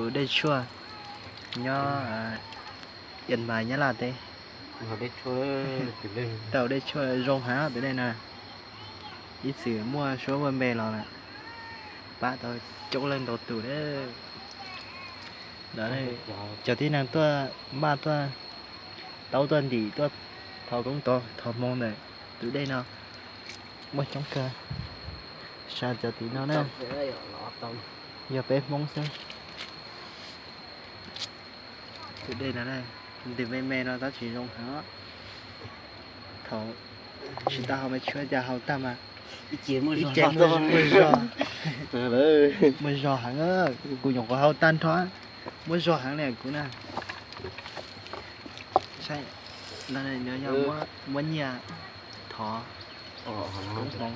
Dej tshuaj nyob Yas Mas Nyab Laj teb. Tau dej tshuaj zoo heev tus dej no. Ib txwm muaj suab ua npe los lawm, pab tau coob leej ntau tus lawm. Cov tib neeg tuaj maj tuaj taub tuaj ntim tuaj thov koob thov hmoov ntawm tus dej no muaj coob kawg. Saib cov tim no na, yog peb Hmoob xwb. Tus dej no ntws me me no tab sis zoo heev. Thaum tsis tau hau me tshuab cas hau tag mas ib ce muaj zog, muaj zog heev. Kuv nyuam qhuav hau tag nrho, muaj zog heev li kuv na. Saib, no yog muab nyiaj thov koob hmoov.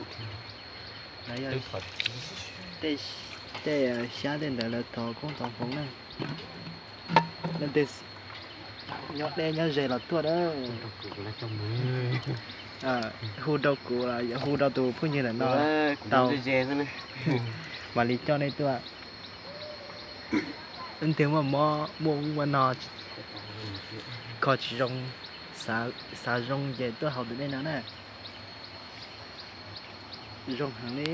Tej xyab tej ntawd lawv thov koob thov hmoov na. Leej twg nyob deb nyob ze los tuaj na. Hu rau kuv, hu rau tus phooj ywg ntawm no tau, mam li coj nej tuaj. Leej twg muaj mob muaj ub muaj no, kho tsis zoo, xav zoo ces tuaj haus tus dej no na. Zoo heev li.